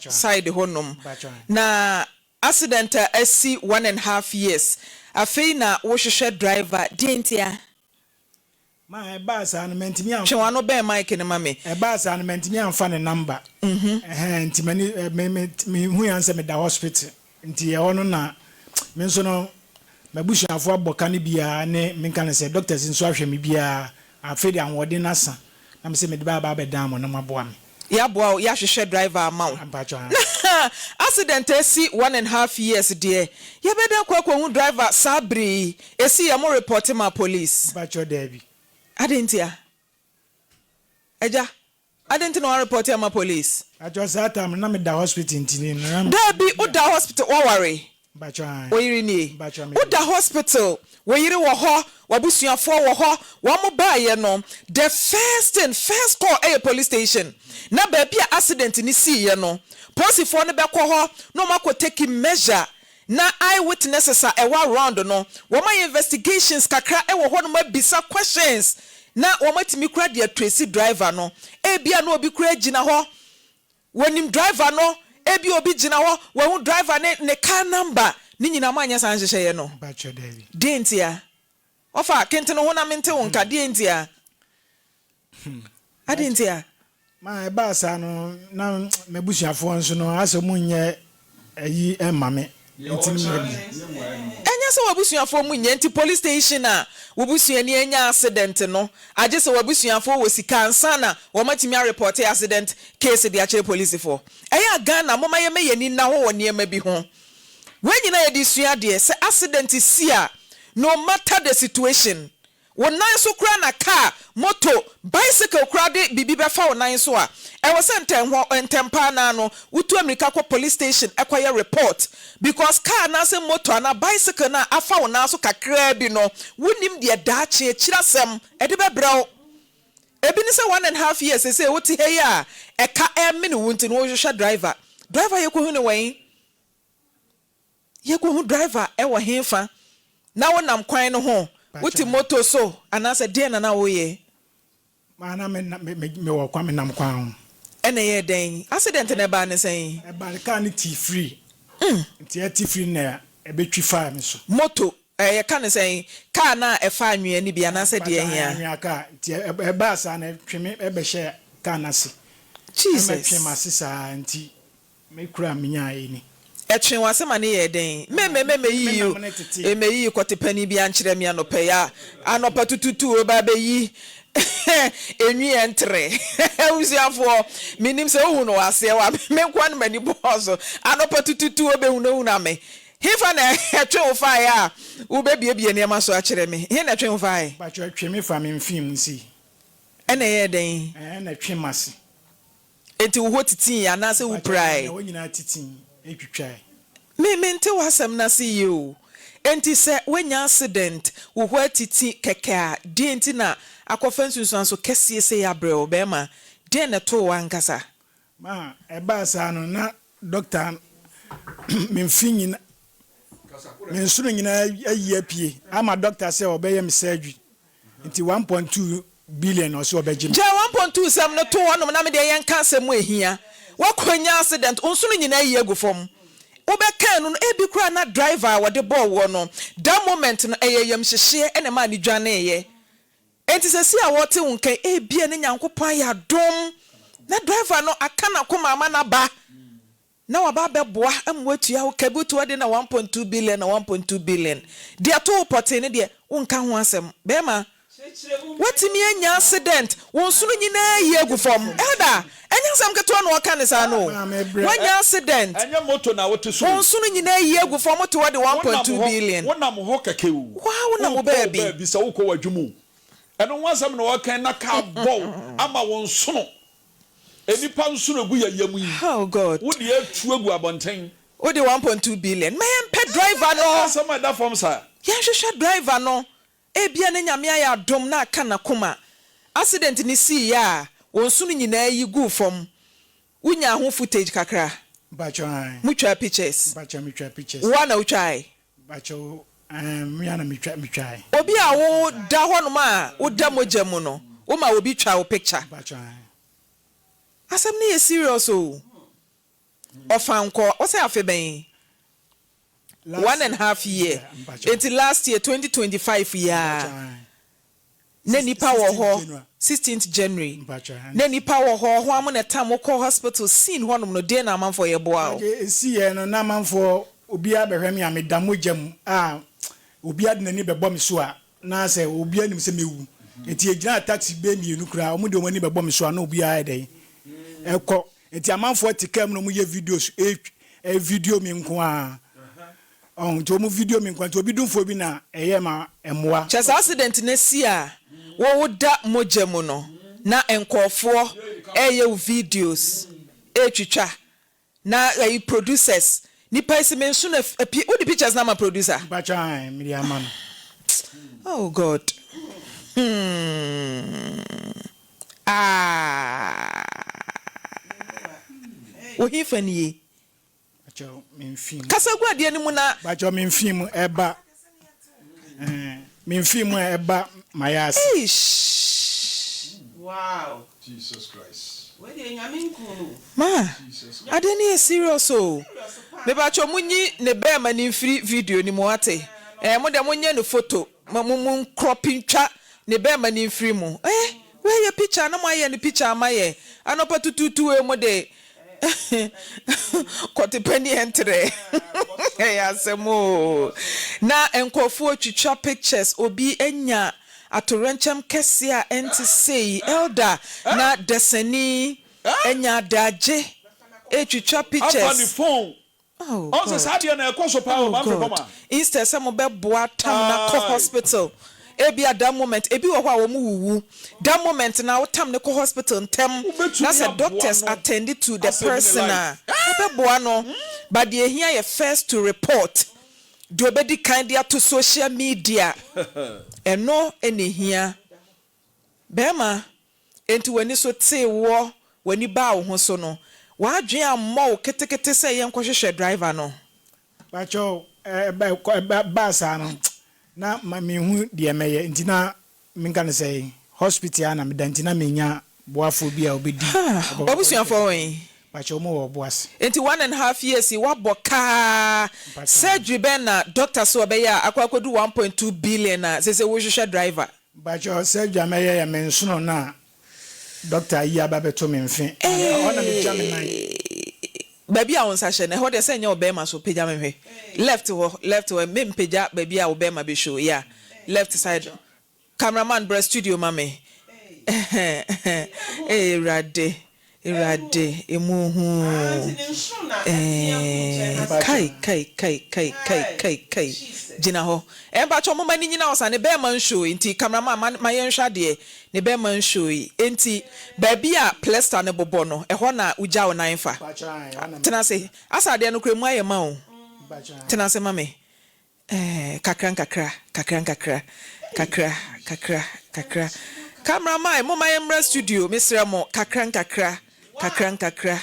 Side hɔ nom. Na accident a asi 1½ years, afei na wohwehwɛ driver. Deɛ ntia? Ma ɛbaa saa no, mantumi amfa. Twe w'ano bɛn mic no ma me. Ɛbaa saa no, mantumi amfa ne number. Ɛhɛn, nti m'ani me me mehu yan sɛ meda hospital. Nti ɛhɔ no na me nso no m'abusuafoɔ abɔ ka no biara ne menka no sɛ doctors nso ahwɛ me biara. Afei de ahoɔden no asa na me sɛ mede ba aba abɛdan mo na moaboa me. Yɛaboa wo, yɛahwehwɛ driver ama wo. Mpakyɛ. Na accident asi 1½ years deɛ, yɛbɛda kɔ akɔhu driver saa bere yi? Ɛsi yɛ mo report ma police? Mpakyɛ, daabi. Ade ntia, agya? Ade nti na wa report ama police? Mpakyɛ, saa time no na meda hospital nti ne na. Daabi, woda hospital, waware? Mpakyɛ. Wo yere nie? Mpakyɛ, me. Woda hospital, wo yere wɔ hɔ, w'abusuafoɔ wɔ hɔ, wɔn mo baayɛ no, the first thing, first call ɛyɛ police station. Na baabi a accident ni siiɛ no, polisifoɔ no bɛkɔ hɔ na wɔn akɔ take measure na eye witnesses a ɛwɔ around no, wɔn ayɛ investigations kakra ɛwɔ hɔ nom, abisa questions na wɔn atumi kura deɛ trace driver no. Ebia na obi kura gyina hɔ wɔnim driver no, ebi obi gyina hɔ wɔn driver ne ne car number ne nyinaa. Mo anyɛ saa nhyehyɛeɛ no? Mpakyɛ, daabi. Deɛ ntia? Ɔfa kente no ho na mente wo nka. Deɛ ntia? Ade ntia? Ma ɛbaa saa no, na m'abusuafoɔ nso no asɛ mu nyɛ ayi ɛma me nti Ɛnyɛ sɛ w'abusuafoɔ mu nyɛ nti. Police station a w'abusuani anya accident no, agye sɛ w'abusuafoɔ wɔ sika ansa na wɔmatumi areport accident case de akyerɛ polisifoɔ? Ɛyɛ a Ghana, moma yɛmɛ yɛni nna hɔ wɔ nneɛma bi ho. Wɔn nyinaa yɛde sua adeɛ sɛ accident si a, no matter the situation, wo nan so koraa na car, moto, bicycle koraa de biribi bɛfa wo nan so a, ɛwɔ sɛ ntɛm hɔ ntɛmpa naa no wotu amirika kɔ police station ɛkɔyɛ report, because car anaasɛ moto anaa bicycle na afa wo nan so kakraa bi no, wonim deɛ daakye akyiri asɛm ɛde bɛbrɛ wo. Ebi ne sɛ 1½ years sɛ wote ha yi a ɛka ɛmene wo nti no wohwehwɛ driver. Driver yɛkɔhu ne wɔn, yɛkɔhu driver ɛwɔ hefa? Na wonam kwan no ho, wote moto so anaasɛ deɛ na woyɛ? Maa na me me me mewɔ kwan, menam kwan ho. Ɛna ɛyɛ dɛn? Accident na ɛbaa ne sɛn? Ɛbaa car no tii firi nti ɛti firi na ɛbɛtwi faa me so. Moto ɛyɛ ka ne sɛn, car na ɛfa anwea ni bi anaasɛ deɛ hia? Anwea car nti ɛbaa saa na ɛtwe me ɛbɛhyɛ car n'ase. Jesus. Ɛmɛtwe m'ase saa nti me kura me nyaa ɛni. Ɛtwe w'ase ma ne yɛ dɛn? Mɛmɛ yiyi o. Menam ne tete. Ɛmɛ yiyi kɔte panin bi ankyerɛ mi anɔpɛ yi a anɔpa tututu o ba bɛyi enwi yɛ ntere. Abusuafoɔ, menim sɛ wohu no wɔ aseɛ wa me nkoa no m'ani bɔɔ so anɔpa tututu o bɛhu no huna me. Hefa na ɛtwe wo faeɛ a wobɛbiebie nneɛma so akyerɛ me? He na ɛtwe wo faeɛ? Mpakyɛ, ɛtwe me fa me mfin mu si. Ɛna ɛyɛ dɛn? Ɛna ɛtwe m'ase. Enti wo hɔ titii anaasɛ wo pirae? Wɔn nyinaa titi etwitwae. Me mente w'asɛm no ase yie o. Enti sɛ woanya accident, wo hɔ atiti kɛkɛ a, deɛ nti na akɔfa nsunsuanso kɛseɛ sɛ yɛabrɛ wo? Bɛrima, deɛ na ɛtoo wo ankasa? Ma ɛbaa saa no, na doctor me mfi nyina me nsono nyinaa ayi apue ama doctor sɛ ɔbɛyɛ me surgery nti 1.2 billion ɔsɛ ɔbɛgye me. Gya 1.2 sɛm no to hɔnom na medeɛ yɛnka asɛm mu ehia. Woakɔnya accident, wo nsono nyinaa yi agu fam. Wobɛkaa no no, ebi koraa na driver a wɔde bɔɔ woɔ no, that moment no ɛyɛ yamhyehyeɛ ɛna ɛmaa ne dwaneeɛ. Enti sɛ si a wɔte wo nkan, ebia ne Nyankopɔn ayɛ adom na driver no aka n'akoma ama n'aba na waba abɛboa ama watua wo ka bi. Wotu ɔde na 1.2 billion na 1.2 billion deɛ to wo pɔtee ne deɛ wonka ho asɛm. Bɛrima, watumi anya accident, wo nsono nyinaa yi agu fam. Elder, ɛnyɛ asɛm ketewa na ɔka ne saa no o. Wanya accident. Ɛnyɛ moto na wote so. Wo nsono nyinaa yi agu fam, wote hɔ de 1.2 billion. Wonam hɔ kɛkɛ o. Waa, wonam wo baabi. Baabi sɛ wokɔ w'adwuma o, ɛno ho asɛm na wɔka na kaa bɔw ama wo nsono. Enipa nsono egu yɛ yam yi. Oh God. Wode atu agu abɔnten. Wode 1.2 billion ma yɛmpɛ driver no. Asɛm a ɛda fam saa. Yɛnhwehwɛ driver no. Ebia ne Nyame ayɛ adom na aka n'akoma. Accident ne siiɛ a wɔn nsono nyinaa yi guu fam, wonya ho footage kakra? Mpakyɛ, ae. Mutwa pictures? Mpakyɛ, metwa pictures. Woa na wotwae? Mpakyɛ, mmea na metwa metwae. Obi a woda hɔnom a woda mogya mu no, woma obi twa wo picture? Mpakyɛ, ae. Asɛm no yɛ serious o. Ɔfankɔ, wo sɛ afe bɛn? Last One and half year. Yeah, mpakyɛw. Enti last year, 2025 yi ara, Mpakyɛw, ae. na nipa wɔ 16th hɔ, January. 16th January, Mpakyɛw, na nipa wɔ hɔ, hwan mo na ɛtam wo kɔɔ hospital scene hɔnom no, deɛn na amanfoɔ yɛ boaa wo? Mpakyɛw, ɛsiiɛ no na amanfoɔ, obiara bɛhwɛ me a meda mogya mu a, obiara de n'ani bɛbɔ me so a, na sɛ obiara nim sɛ mɛwu. Enti yɛgyinaa taxi bɛyɛ mmienu koraa, wɔn de wɔn ani bɛbɔ me so a na obiara ayɛ dɛn? Ɛkɔ. Enti amanfoɔ te kaa mu na wɔyɛ videos, video me nko ara. Ɔho, nti wɔn video me nko ara, nti obi domfoɔ bi na ɛyɛɛ ma mmoa. Kyerɛ sɛ accident no asi a wo woda mogya mu no na nkurɔfoɔ reyɛ wo videos retwitwa na ayi producers nipa yi se me nso na apie wode pictures no ama producer? Mpakyɛw ae mede ama no. Oh God hmm aah wo hefa nie? Mpakyɛw me mfii mu. Kasa gu adeɛ no mu na. Mpakyɛw me mfii mu ɛba eh me mfii mu a ɛba mayɛ ase. Eish. Wow. Jesus Christ. Wei deɛ Nyame nku no o. Ma Jesus adeɛ no yɛ serious o. Serious paa. Mepakyɛw monyi ne bɛɛma no mfiri video no mu wate eh mo deɛ monyɛ no photo mo mo ncrop ntwa ne bɛɛma no mfiri mu eh wei yɛ picture na moayɛ no picture ama yɛ anɔpa tutuutu wei mo de Kɔte pɛ ne ɛntrɛ ɛyɛ asɛm oo. Na nkurɔfoɔ twitwa pictures obi anya atowerɛnkyɛm kɛseɛ a ɛnte sei elder na dasani anya adagye retwitwa Afa ne pictures. phone. Oh Ɔn sɛ saa God deɛ no ɛkɔ so paa oh wɔ Manfred God Kɔma. instead sɛ mo bɛ boa tam no akɔ Aye. hospital ebia that moment ebi wɔ hɔ a wɔn wuwu that moment no a wo tam no kɔ hospital ntɛm na Wobɛtumi sɛ aboa doctors no attend to the asave ne person life. a ɛbɛ boa no but deɛ ehia yɛ first to report deɛ ɔbɛdi kan de ato social media ɛno na ehia. Barima, enti w'ani so tee woɔ, w'ani baa wo ho so no, w'adwene ammɔ wo ketekete sɛ yɛnkɔhwehwɛ driver no? Pakyɛw, ɛba baa saa no, na menhu deɛ mɛyɛ, nti na menka no sɛn, hospital ara na meda, nti na mennya boafoɔ bi a ɔbɛdi Haa, w'abusuafoɔ wɔ he? Pakyɛw, wɔn wɔ Ɔboase. Enti one and half years yi, woabɔ kaa, Mpakyɛw. surgery bɛn na doctor se ɔbɛyɛ a akɔ akɔdu one point two billion a seesei wohwehwɛ driver? Mpakyɛw sɛ dwa mɛyɛ yɛ me nsono no a doctor ayi aba bɛto me mfe a ɛhɔ na me gya me nan. Eeii baabi a wo nsa hyɛ no ɛhɔ deɛ sɛ nyɛ wo bɛɛma so pagya me hwɛ left hɔ left hɔ me mpagya baabi a wo bɛɛma bɛ show yeah left side camera man bra studio ma me eeii awurade Awurade, emu hu eh, kai kai kai kai kai kai kai, gyina hɔ. Eh, mpakyɛw momma no nyina hɔ saa, ne bɛɛma nshowii, nti camera man ma ma yɛnhwɛ adeɛ, ne bɛɛma nshowii, enti baabi a plester no bobɔ no, ɛhɔ na wogya wo nan fa. Tena ase, asa adeɛ no koraa emu ayɛ ma o, tena ase ma me. Eh, kakra nkakra, kakra nkakra, kakra, kakra, kakra. Camera man, momma yɛmmra studio, mesrɛ mo, kakra nkakra, kakra nkakra,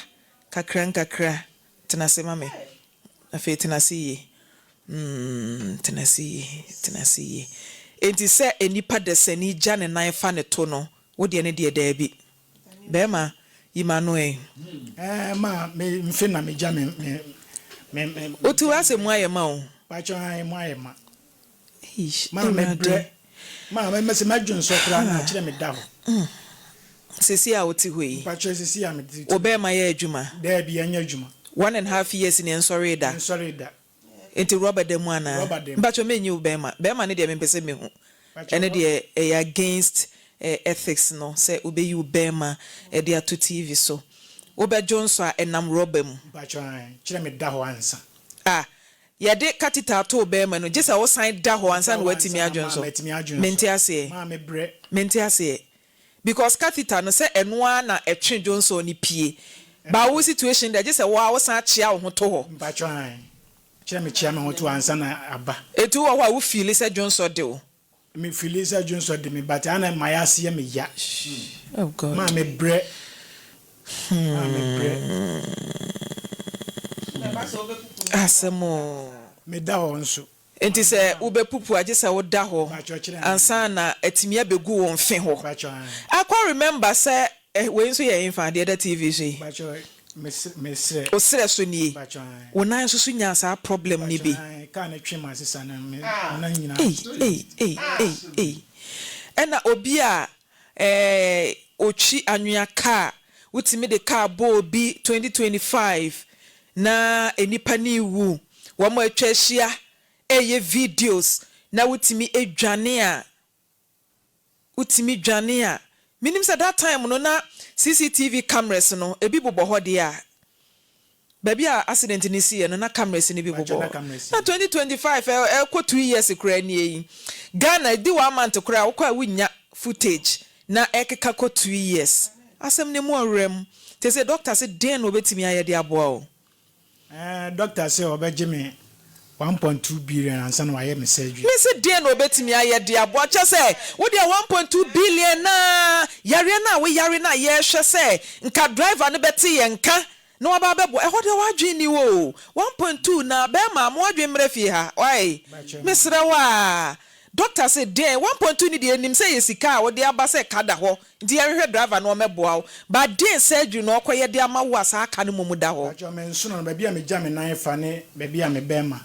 kakra nkakra. Tena ase ma me. Afei tena ase yie. Mm, tena ase yie, tena ase yie. Enti sɛ nnipa dasani gya ne nan fa ne to no, wo deɛ ne deɛ daabi. Bɛɛma, yi m'ano ɛ. Ɛɛ ma me nfe na me gya me me me me. Otu asɛ mu ayɛ ma o. Pakyɛ ae mu ayɛ ma. Eish Ma me Awurade. brɛ ma me mɛsɛ mɛdwo nsɔ koraa na akyerɛ me da hɔ. Sesi a wote hɔ yi. Pakyɛ sesi a me te. Wo bɛɛma yɛ adwuma? Daabi ɛnyɛ adwuma. 1½ years ni ɛnsɔree da. Ɛnsɔree da. Nti rɔba da mu anaa? Rɔba da mu. Mpakyɛw menyi wo bɛɛma. Bɛɛma no deɛ mempɛ sɛ mehu. Ɛno deɛ ɛyɛ against ethics no sɛ wobɛyi wo bɛɛma de ato TV so. Wobɛ dwonsɔ a ɛnam rɔba mu. Mpakyɛw ae, kyerɛ me da hɔ ansa. Ah, yɛde catheter ato wo bɛɛma no gye sɛ wo san da hɔ ansa na woatumi adwonsɔ. Mente aseɛ. Mente aseɛ. Because catheter no sɛ ɛno ara na ɛtwe dwonsɔ no pue. But wo situation deɛ gye sɛ wo ara wo san kyea wo ho to hɔ. Mpakyɛw ae, kyerɛ me kyea me ho to hɔ ansa na aba. Enti wowɔ hɔ a wo feeli sɛ dwonsɔ de wo? Me feeli sɛ dwonsɔ de me but ana mayɛ ase yɛ me ya. Oh God. Maa me brɛ. Maa me brɛ. Asɛm oo. Me da hɔ nso. Enti sɛ wobɛpupu a gye sɛ woda hɔ ansa na atumi abɛgu wo mfe hɔ. I quite remember sɛ eh, wei nso yɛ hefa deɛ ɛda TV so yi? Me me serɛ. Wo serɛ so nie? Mpakyɛw ae. Wo nan nso so nyaa saa problem no bi? Mpakyɛw ae, car no twe m'asesa no me nan nyinaa. Ei ei ei ei ei. Ɛna obi a eh otwi anwea car, wotumi de car bɔ obi 2025 na nnipa no rewu, wɔn a atwa ahyia reyɛ videos na wotumi dwane a, wotumi dwane a, menim sɛ that time no na CCTV cameras no ebi bobɔ hɔ deɛ a, baabi a accident no siiɛ no na cameras no bi bobɔ hɔ. Na 2025 ɛrekɔ 2 years koraa nie yi, Ghana ɛdi one month koraa a wokɔ a wonnya footage na ɛrekeka kɔ 2 years. Asɛm no mu ɔwerɛ mu. Te sɛ doctor se deɛn na obɛtumi ayɛ de aboa wo? Ɛɛ, doctor sɛ ɔbɛgye me 1.2 billion ansa na wayɛ me surgery. Me se deɛn na obɛtumi ayɛ de aboa? Kyɛ sɛ wo deɛ 1.2 billion naa yareɛ no a woyare no a yɛrehwɛ sɛ nka driver no bɛte yɛn nka na waba abɛboa ɛhɔ deɛ w'adwene ni o 1.2 na bɛrima mo adwene mmerɛ fie ha wai mesrɛ wo a doctor se deɛn 1.2 ni deɛ nim sɛ yɛ sika a wode aba sɛ ka da hɔ nti yɛnhwehwɛ driver no ɔmɛboa wo but deɛn surgery na ɔkɔyɛ de ama wo a saa ka no mmom da hɔ? Mpakyɛw me nsono no baabi a megya me nan fa ne baabi a me bɛrima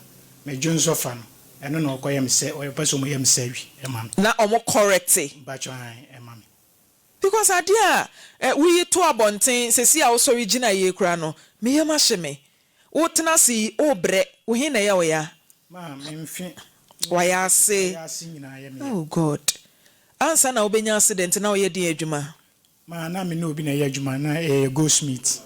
me dwonsɔ fa no ɛno na ɔkɔyɛ me sɛ ɔpɛ sɛ ɔmo yɛ me surgery ɛma me. Na ɔmo correct. Mpakyɛw ae ɛma me. Because adeɛ a woyi to abɔnten sɛsi a wosɔre gyina yie koraa no me yam ahye me. Wotena ase yi wobrɛ wo he na ɛyɛ wo ya? Ma me mfe. Wayɛ ase. Wayɛ ase nyinaa yɛ me ya. Oh God. Ansa na wobɛnya accident na woyɛ den adwuma? Ma na me ne obi na ɛyɛ adwuma na ɛyɛ goldsmith.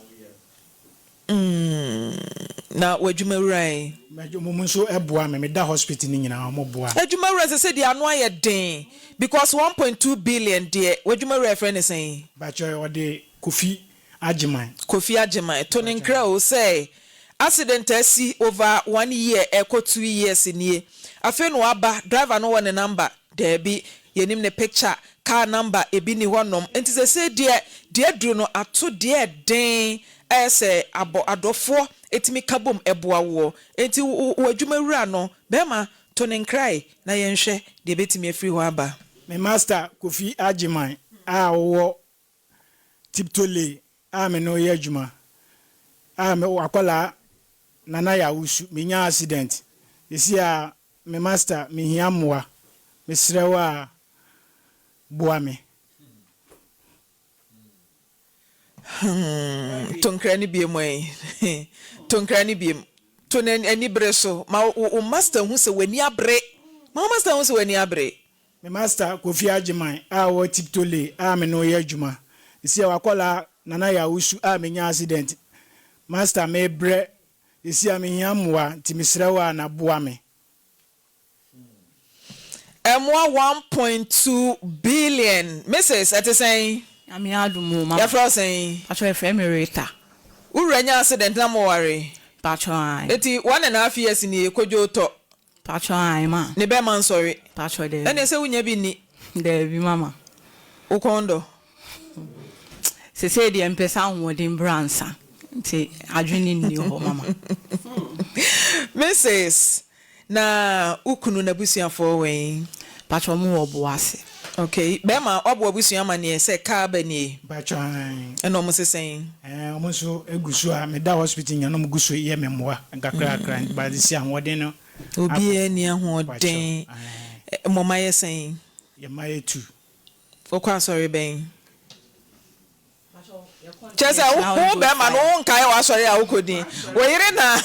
Na w'adwuma wura yi? Mo nso ɛboa me, meda hospital no nyinaa ɔmo boa me. Adwuma wura sɛ sɛ deɛ ano ayɛ den because 1.2 billion deɛ w'adwuma wura yɛfrɛ ne sɛn? Bakyɛ ɔde Kofi Agyeman. Kofi Agyeman to ne nkra o sɛ accident asi over one year ɛkɔ 2 years nie afei na waba driver no wɔ ne number daabi yɛnim ne picture car number ebi ni hɔnom nti sɛ sɛ deɛ deɛ duro no ato deɛ den ɛyɛ sɛ abɔ adɔfoɔ etumi ka bom ɛboa woɔ nti wo adwuma wura no bɛrima to ne nkrae na yɛnhwɛ deɛ ebetumi afiri hɔ aba. Me master Kofi Agyeman a wɔwɔ Tiptole a me no yɛ adwuma a me akwadaa Nana Yawusu menya accident esi a me master mehia mmoa mesrɛ wo a boa me. To nkra no biem ɛ to nkra no biem to n'ani bere so ma wo master hu sɛ w'ani abere ma wo master hu sɛ w'ani abere. Me master Kofi Agyeman a ɔwɔ Tiptole a me no yɛ adwuma esi a wakwadaa Nana Yawusu a menya accident master mebrɛ esi a mehia mmoa nti mesrɛ wo a na boa me. Ɛmoa 1.2 billion Mrs ɛte sɛn? Nyame adom o mama. Yɛfrɛ wo sɛn? Patro, yɛfrɛ me Rita. Wowura nya accident na moware? Patro, ae. Eti 1.5 years nie kodwo tɔ? Patro, ae ma. Ne bɛrima nsɔre? Patro, daabi. Ɛne sɛ wonya bi nni? Daabi mama. Wo kɔn dɔ? Sesei deɛ mpɛ sɛ ahoɔden bra nsa nti adwene nni hɔ mama. Mrs na wo kunu n'abusuafoɔ wɛn? Patro, mo wɔ Boase. Okay, bɛrima ɔbɔ abusua ama neɛ sɛ kaa ba nie? Mpakyɛ ae. Ɛna ɔmo sesɛn? Ɛɛ, ɔmo nso egu so a meda hospital nyina na ɔmo gu so yɛ me mmoa nkakrakra but si ahoɔden no. Obiara ni ahoɔden. Mmɔma yɛ sɛn? Yɛ mma yɛ two. Wokɔ asɔre bɛn? Kyerɛ sɛ wo bɛrima no wo nkae w'asɔre a wokɔ din wo yere na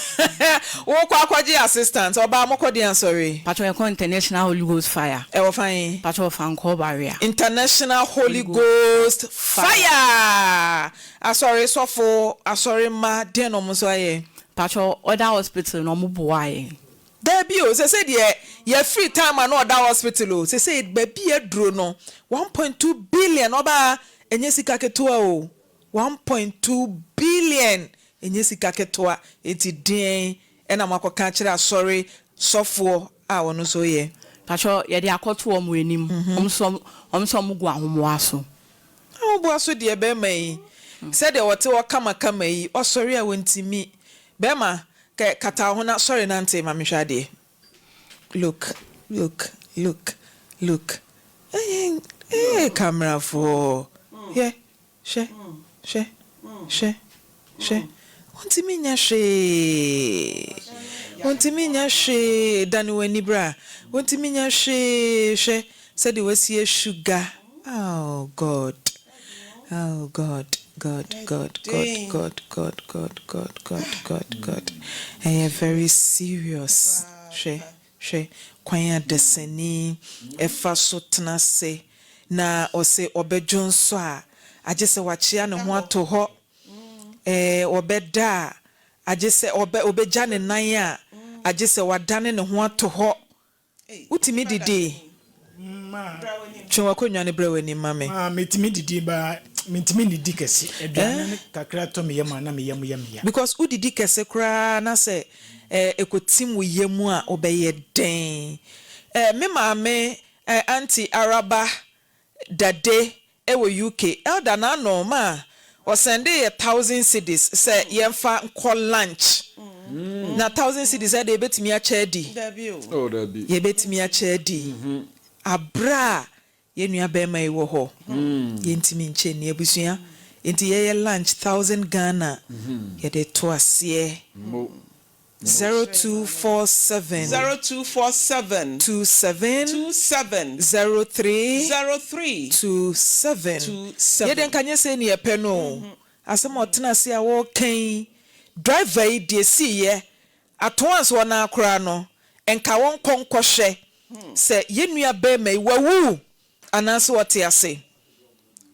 wokɔ akɔgye assistant ɔbaa mokɔ den asɔre? Patro, yɛkɔ International Holy Ghost Fire. Ɛwɔ fan? Patro, Fankɔ Barrier. International Holy Ghost Fire asɔre sɔfo asɔre mma deɛ na ɔmo nso ayɛ? Patro, ɔda hospital na ɔmo boa yɛn. Daabi o, sɛ sɛ deɛ yɛfiri time a na ɔda hospital o sɛ sɛ baabi aduro no 1.2 billion ɔbaa ɛnyɛ sika ketewa o 1.2 billion ɛnyɛ sika ketewa eti deɛn ɛna mo akɔka kyerɛ asɔre sɔfoɔ a ɔno nso yɛ? Patro, yɛde akɔto ɔmo anim ɔmo nso ɔmo gu ahomoa so. Ahoboa so deɛ bɛrima yi sɛdeɛ ɔte hɔ kamakama yi ɔsɔre a wɔntumi bɛrima kɛ kata ho na sɔre nante ma mehwɛ adeɛ. Look, look, look, look, ɛɛ ɛɛ camerafoɔ yɛ hwɛ hwɛ hwɛ. Hwɛ, ontumi nyɛ hwee. Ontumi nyɛ hwee. Dane w'ani bra. Ontumi nyɛ hwee. Hwɛ sɛdeɛ wasi asuga. Oh God. Oh God, God, God, God, God, God, God, God, God, God, God. Ɛyɛ very serious. Hwɛ, hwɛ kwan a dasani ɛfa so tena ase na ɔse ɔbɛdwo nso a, agye sɛ wakyea ne ho ato hɔ. Ɔbɛda a, agye sɛ ɔbɛ ɔbɛgya ne nan a, agye sɛ wadane ne ho ato hɔ. Wotumi didi? Ma. Twe w'akonnwa no brɛ w'anim ma me. Ma metumi didi ba mentumi nnidi kɛse. Aduane no kakra tɔ me yam a, na me yam yɛ me ya. Because wodidi kɛse koraa na sɛ ɛkɔtim wo yam a, wobɛyɛ dɛn? Me maame Auntie Araba Dade wɔ UK, Elder n'ano ma ɔsɛndee yɛ thousand cedis sɛ yɛmfa nkɔ lunch. Na thousand cedis ɛdeɛ yɛbɛtumi akyɛ adi? Oh, dabi. Yɛbɛtumi akyɛ adi. Aberɛ a yɛn nua barima yi wɔ hɔ, yɛntumi nkyɛ nni abusua. Nti yɛyɛ lunch thousand Ghana yɛde to aseɛ. Mo. 0247. 0247. 27. 27. 03. 03. 27. 27. Yɛdeɛ nka nyɛ sei ne yɛpɛ no o. Asɛm a ɔtena ase a ɔreka yi, driver yi deɛ ɛsiiɛ, at once hɔ no ara koraa no, nka wɔnkɔ nkɔhwɛ sɛ yɛn nua barima yi wawu anaasɛ ɔte ase.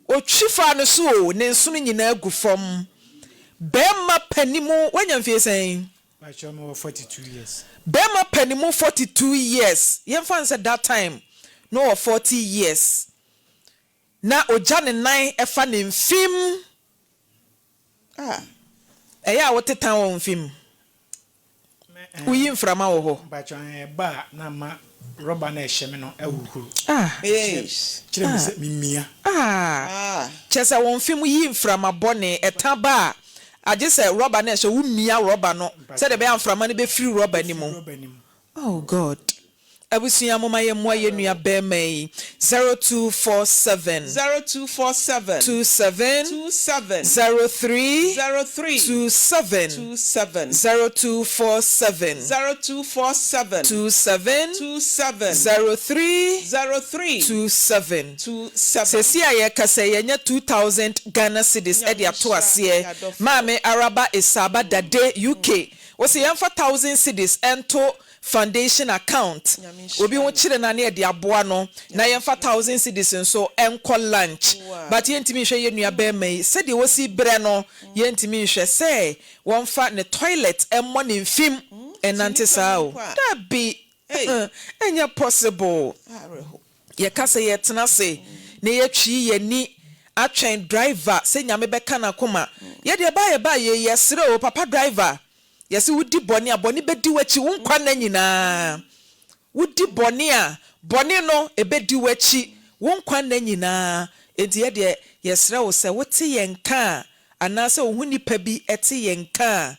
Ɔtwi faa no so o, ne nsono nyinaa gu fam. Barima panimu, woanya mfie sɛn? Pakyɛ mewɔ 42 years. Barima panimu 42 years, yɛmfa no sɛ that time na ɔwɔ 40 years, na ɔgya ne nan fa ne mfem. Ah. Ɛyɛ a wotetan wɔ wo mfem? Woyi mframa wɔ hɔ? Mpakyɛ ɛba a na ama rɔba no a ɛhyɛ me no ahuhuru. Ah. Kyerɛ me sɛ memia. Ah. Kyerɛ sɛ wo mfem yi mframa bɔne, ɛta ba a, agye sɛ rɔba no a ɛhyɛ wo mia rɔba no sɛdeɛ ɛbɛyɛ a mframa no bɛfiri rɔba no mu. Oh God. Abusua momma yɛmmoa yɛn nua barima yi, 0247. 0247. 27. 27. 03. 03. 27. 27. 0247. 0247. 27. 27. 03. 03. 27. 27. Seesei a yɛrekasa yi, yɛanya 2000 Ghana cedis de ato aseɛ. Maame Araba Esaaba Dade, UK, wose yɛmfa thousand cedis nto foundation account, obi ho kyere no a na yɛde aboa no, na yɛmfa thousand cedis nso nkɔ lunch. But yɛntumi nhwɛ yɛn nua barima yi sɛdeɛ wɔsi brɛ no, yɛntumi nhwɛ sɛ wɔmfa ne toilet mmɔ ne mfim nnante saa o. Dabi, ɛnyɛ possible. Yɛka sɛ yɛtena ase na yɛatwi yɛn ani atwɛn driver sɛ Nyame bɛka n'akoma. Yɛdeɛ ɛbaa yɛbaa yei yɛsrɛ o papa driver, yɛse wodi bɔne a bɔne bɛdi w'akyi wo nkwa nna nyinaa. Wodi bɔne a bɔne no ɛbɛdi w'akyi wo nkwa nna nyinaa. Enti yɛdeɛ yɛsrɛ wo sɛ wote yɛn nka a anaasɛ wo ho nipa bi te yɛn nka a,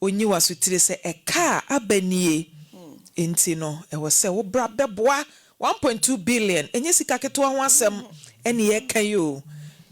Onnyi w'asotire sɛ ɛka a aba nie nti no ɛwɔ sɛ wo bra bɛboa 1.2 billion ɛnyɛ sika ketewa ho asɛm ɛne yɛreka yi o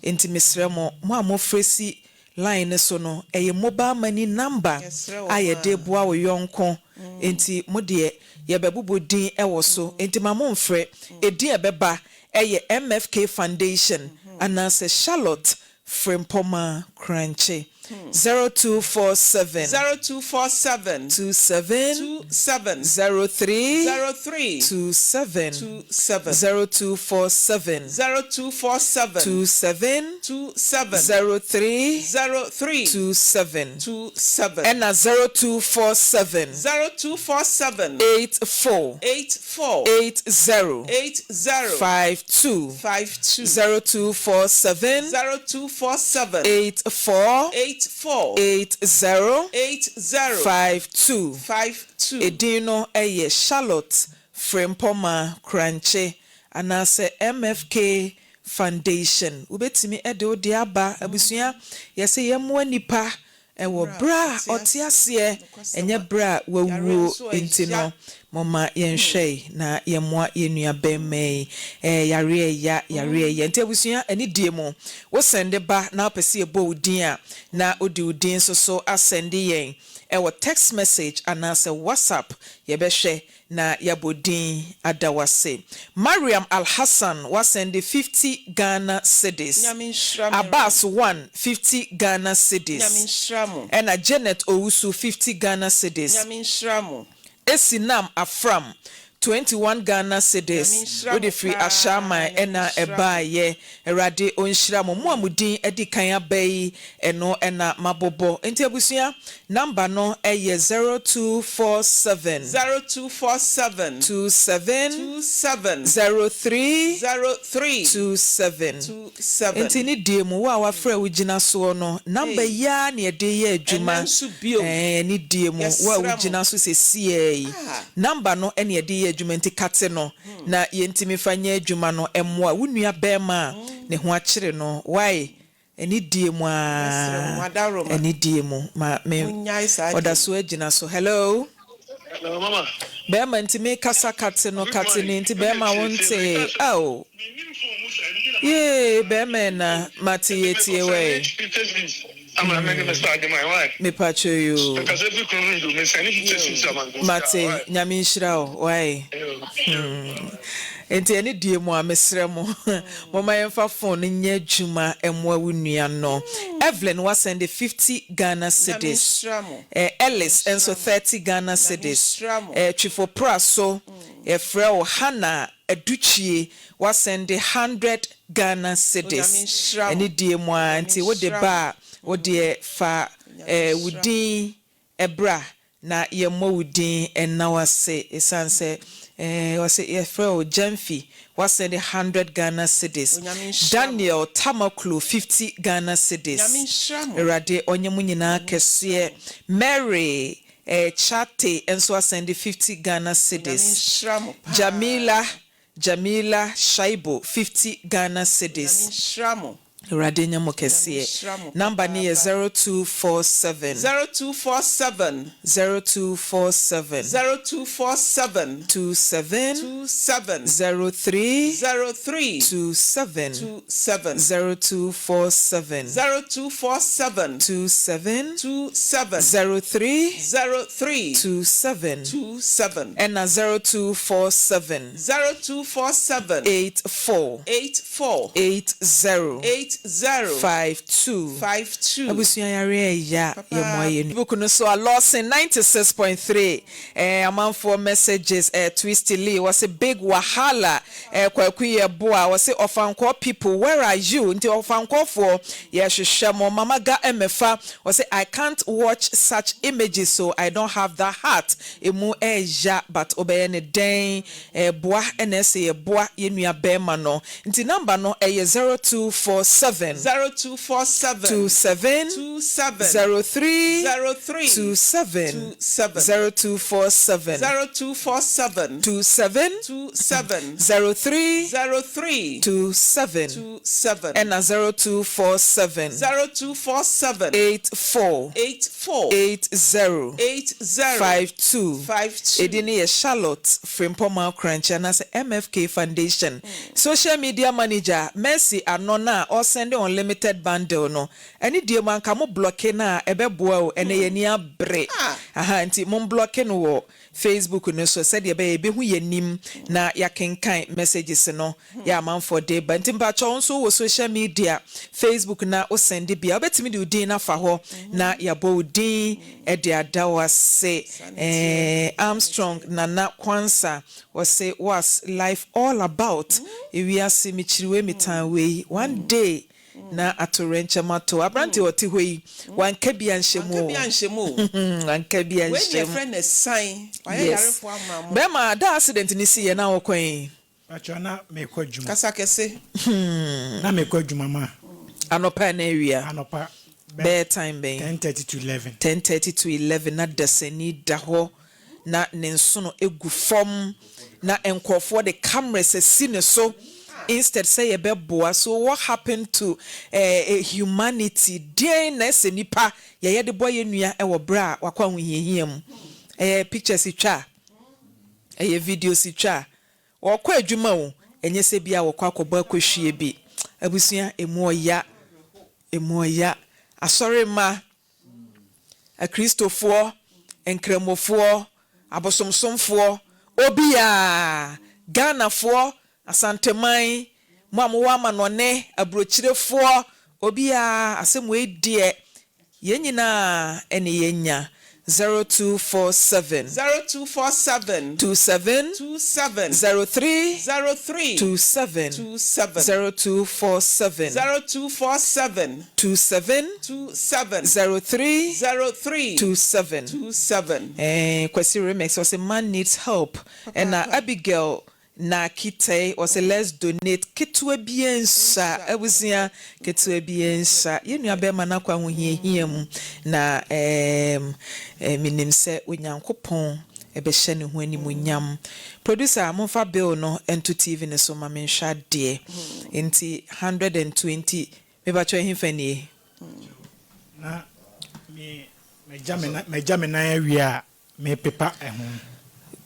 nti mesrɛ mo mo a mofrɛ si line no so no ɛyɛ mobile money number a yɛde boa wo yɔnko nti mo deɛ yɛbɛbobɔ din ɛwɔ so nti ma mo mfrɛ ɛdin a ɛbɛba ɛyɛ MFK Foundation anaasɛ Charlotte Frimpɔma Krankye, 0247. 0247. 27. 27. 03. 03. 27. 27. 0247. 0247. 27. 27. 03. 03. 27. 27. Ɛna 0247. 0247. 84. 84. 80. 80. 52. 52. 0247. 0247. 84. 84. 80. 80. 52. 52. Edin no yɛ Charlotte Frimpɔma Krankye anaasɛ MFK Foundation. Wobɛtumi de wo deɛ aba. Abusua, yɛse yɛmmoa nnipa. Wɔ berɛ a ɔte aseɛ, ɛnyɛ berɛ a wawuo nti no, momma yɛnhwɛ na yɛmmoa yɛn nua barima yi. Ɛɛ, yareɛ ɛya, yareɛ ɛya. Nti abusua, anidie mu, wo sɛnde ba na wopɛ sɛ yɛbɔ wo din a, na wode wo din nso so asɛnde yɛn wɔ text message anaasɛ WhatsApp, yɛbɛhwɛ na yɛabɔ din ada wo ase. Mariam Alhassan woasɛnde 50 Ghana cedis. Nyame nhyira Mariam. Abbas one 50 Ghana cedis. Nyame nhyira mo. Ɛna Janet Owusu 50 Ghana cedis. Nyame nhyira mo. Esinam Afram 21 Ghana Nyame cedis nhyira mo wode firi paa Ashaiman Nyame na nhyira mo. ɛbaeɛ. Awurade ɔnhyira mo. Mo a mo din adi kan aba yi ɛno na mabobɔ. Nti abusua number no yɛ 0247. 0247. 27. 27. 03. 03. 27. 27. Nti ne die mu, wo a wafrɛ wo gyina soɔ no, number Ei. yi ara na yɛde yɛ adwuma. Ɛnnɛ nso bio. Ɛɛ, ne die mu, wo a Yɛsrɛ mo. wogyina so sesiaa yi, Ah. number no na yɛde yɛ adwuma nti kate no na yɛntumi fa nyɛ adwuma no mmoa wo nua barima a ne ho akyere no. Wai? Anidie mu Yɛsrɛ mo, aa, mo adaworoma. anidie mu. Ma me, Monnyae saa ɔda deɛ yi. so agyina so. Hello? Hello, mama. Bɛɛma nti me kasa kate no Good kate morning. no nti Wode bɛɛma wo tie tie ntee meka sɛ ao mennim phone mu saa nti na ma yee bɛɛma ɛna mate ɛnti yɛ mekɔ tie sɛ wɛɛ. ne 50 cedis ama mede me start man why Mepakyɛ yoo. mekasa fi kunu no do mesɛne 50 cedis ama no Mate why Nyame nhyira wo wai hmm nti ɛne die mu a mesrɛ mo momma yɛmfa phone no nyɛ adwuma mmoa wo nua no Evelyn wasɛnde 50 Ghana Nyame cedis nhyira mo. eh, Ellis Nyame nso nhyira mo. 30 Ghana Nyame cedis nhyira mo. eh, Twifo Praso yɛfrɛ wo Hannah Adukyie wasɛnde 100 Ghana Onyame cedis nhyira mo. ɛne die mu a Nyame nti wode nhyira mo. ba a wodeɛ fa Onyame eh, wo nhyira mo. din bra na yɛmmɔ wo din nna wo ase ɛsiane sɛ eh, wɔse yɛfrɛ wo Gyamfi woasɛnde 100 Ghana cedis, Onyame nhyira mo. Daniel Tamaklo 50 Ghana Nyame cedis, nhyira mo. Awurade ɔnyɛ mo nyinaa Nyame nhyira kɛseɛ, mo. Mary eh, Chate nso asɛnde 50 Ghana Onyame cedis, nhyira mo paa. Jamila Jamila Shaibu 50 Ghana Onyame cedis. nhyira mo. Awurade nyɛ mo Nyame kɛseɛ. nhyira mo Number no yɛ papaapa. 0247. 0247. 0247. 0247. 27. 27. 03. 03. 27. 27. 0247. 0247. 27. 27. 03. 03. 27. 27. Ɛna 0247. 0247. 84. 84. 80. 80. 52. 52. Abusua yareɛ ɛya Papa. yɛ mo ayɛ nu. Book no so a Lawson 96.3 eh, amanfoɔ messages eh, Twisty Lee wɔse big wahala eh, Kwaku yɛ boa wɔse ɔfankɔɔ people where are you nti ɔfankɔɔfoɔ yɛhwehwɛ mo. Mama Ga Emefa wɔse I can't watch such images so I don't have that heart emu ɛya but wobɛyɛ ne dɛn eh, boa ɛna ɛsɛ yɛ boa yɛ nua bɛrima no nti number no ɛyɛ 0247 0247. 27 27. 03 03. 27 27. 0247 0247. 27 27. 03 03. 27 27. ɛna 0247 0247. 84 84. 80 80. 52 52. Edin no yɛ Charlotte Frimpong Krankye anaasɛ MFK Foundation Social Media Manager Mercy Ano no a ɔresɛnde unlimited bundle no ɛne deɛ mu anka mo blɔke no a ɛbɛboa o ɛnɛ yɛn ani abere aha nti mo mblɔke no wɔ Facebook no so sɛdeɛ ɛbɛyɛ yɛbɛhu yɛn anim na yɛakenkan messages no yɛ amanfoɔ de ba nti mpakyɛ wo nso wɔ social media Facebook na wo sɛnde bia wobɛtumi de wo din no afa hɔ na yɛabɔ wo din de ada wo ase. Eh, Armstrong Nana Kwansa wɔse what's life all about ewiase mekyiri wei metan wei one day na atowerɛnkyɛm ato aberante a ɔte hɔ yi wanka bi anhyɛ mu Wanka o bi anhyɛ mu o. Wanka bi Wei deɛ anhyɛ mu. yɛfrɛ no ɛsan. Wayɛ Yes. yarefoɔ ama mo. Bɛrima da accident no si yɛ na wokɔ he? Pakyɛ na mekɔ adwuma. Kasa kɛse. Na mekɔ adwuma ma. Anɔpa anaa awia? Anɔpa. Bɛyɛ time bɛn? 10:30 to 11. 10:30 to 11 na dasani da hɔ na ne nsono gu fam na nkurɔfoɔ de cameras asi ne so. Instead sɛ yɛbɛboa, so what happened to eh, humanity? Deɛn na ɛsɛ nipa yɛyɛ de bɔ yɛn nua wɔ berɛ a wakɔ ahohiahia mu? Ɛyɛ pictures twa? Ɛyɛ videos twa? Wɔkɔ adwuma o, ɛnyɛ sɛ bi a wɔkɔ akɔbɔ akɔhwie bi. Abusua, ɛmu ɔya, ɛmu ɔya. Asɔre mma, Akristofoɔ, Nkramofoɔ, abosomsomfoɔ, obiara, Ghanafoɔ, Asanteman, mo a mowɔ amanɔne, aburokyirefoɔ, obiara, asɛm wei deɛ, yɛn nyinaa ɛne yɛnya. 0247. 0247. 27. 27. 03. 03. 27. 27. 0247. 0247. 27. 27. 03. 03. 27. 27. Kwesi Remix ɔsɛ man needs help. Ɛna Abigail na Kitei ɔsɛ let's donate, ketewa bi nsa. Abusua, ketewa bi nsa. Yɛn nua bɛrima no akɔ ahohiahia mu na menim sɛ Onyankopɔn ɛbɛhyɛ ne ho animuonyam. Producer, momfa bill no nto TV ne so ma menhwɛ adeɛ. Nti 120, mebatwɛ hefa nie? Na me magya me nan awie a, mepepa ɛho.